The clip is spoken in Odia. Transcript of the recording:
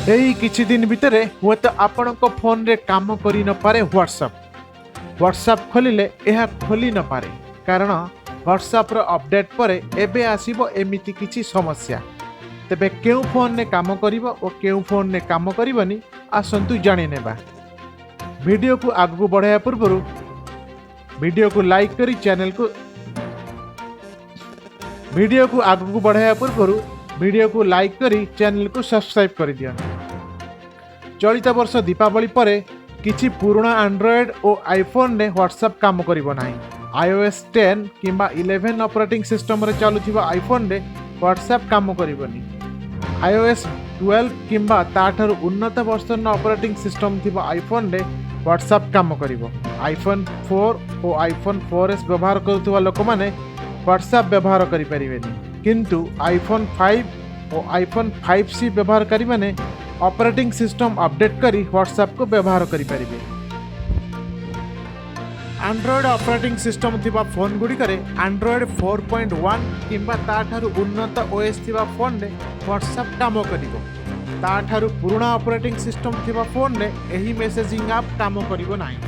ଏଇ କିଛି ଦିନ ଭିତରେ ହୁଏତ ଆପଣଙ୍କ ଫୋନରେ କାମ କରିନପାରେ ହ୍ୱାଟ୍ସଆପ୍। ହ୍ୱାଟ୍ସଆପ୍ ଖୋଲିଲେ ଏହା ଖୋଲି ନପାରେ, କାରଣ ହ୍ୱାଟ୍ସଆପ୍ର ଅପଡେଟ୍ ପରେ ଏବେ ଆସିବ ଏମିତି କିଛି ସମସ୍ୟା। ତେବେ କେଉଁ ଫୋନରେ କାମ କରିବ ଓ କେଉଁ ଫୋନରେ କାମ କରିବନି, ଆସନ୍ତୁ ଜାଣିନେବା। ଭିଡ଼ିଓକୁ ଆଗକୁ ବଢ଼ାଇବା ପୂର୍ବରୁ ଭିଡ଼ିଓକୁ ଲାଇକ୍ କରି ଚ୍ୟାନେଲକୁ ସବସ୍କ୍ରାଇବ୍ କରିଦିଅନ୍ତୁ। ଚଳିତ ବର୍ଷ ଦୀପାବଳି ପରେ କିଛି ପୁରୁଣା ଆଣ୍ଡ୍ରଏଡ଼୍ ଓ ଆଇଫୋନରେ ହ୍ୱାଟ୍ସଆପ୍ କାମ କରିବ ନାହିଁ। iOS 10 କିମ୍ବା 11 ଅପରେଟିଂ ସିଷ୍ଟମରେ ଚାଲୁଥିବା ଆଇଫୋନରେ ହ୍ୱାଟ୍ସଆପ୍ କାମ କରିବନି। iOS 12 କିମ୍ବା ତାଠାରୁ ଉନ୍ନତ ଭର୍ସନର ଅପରେଟିଂ ସିଷ୍ଟମ ଥିବା ଆଇଫୋନରେ ହ୍ୱାଟ୍ସଆପ୍ କାମ କରିବ। ଆଇଫୋନ୍ 4 ଓ ଆଇଫୋନ୍ 4ଏସ୍ ବ୍ୟବହାର କରୁଥିବା ଲୋକମାନେ ହ୍ୱାଟ୍ସଆପ୍ ବ୍ୟବହାର କରିପାରିବେନି। କିନ୍ତୁ ଆଇଫୋନ୍ 5 ଓ ଆଇଫୋନ୍ 5ସି ବ୍ୟବହାରକାରୀମାନେ ଅପରେଟିଂ ସିଷ୍ଟମ ଅପଡେଟ୍ କରି ହ୍ୱାଟ୍ସଆପ୍କୁ ବ୍ୟବହାର କରିପାରିବେ। ଆଣ୍ଡ୍ରଏଡ଼୍ ଅପରେଟିଂ ସିଷ୍ଟମ ଥିବା ଫୋନ୍ ଗୁଡ଼ିକରେ, ଆଣ୍ଡ୍ରଏଡ଼୍ 4.1 କିମ୍ବା ତାଠାରୁ ଉନ୍ନତ ଓଏସ୍ ଥିବା ଫୋନ୍ରେ ହ୍ୱାଟ୍ସଆପ୍ କାମ କରିବ। ତାଠାରୁ ପୁରୁଣା ଅପରେଟିଂ ସିଷ୍ଟମ ଥିବା ଫୋନ୍ରେ ଏହି ମେସେଜିଂ ଆପ୍ କାମ କରିବ ନାହିଁ।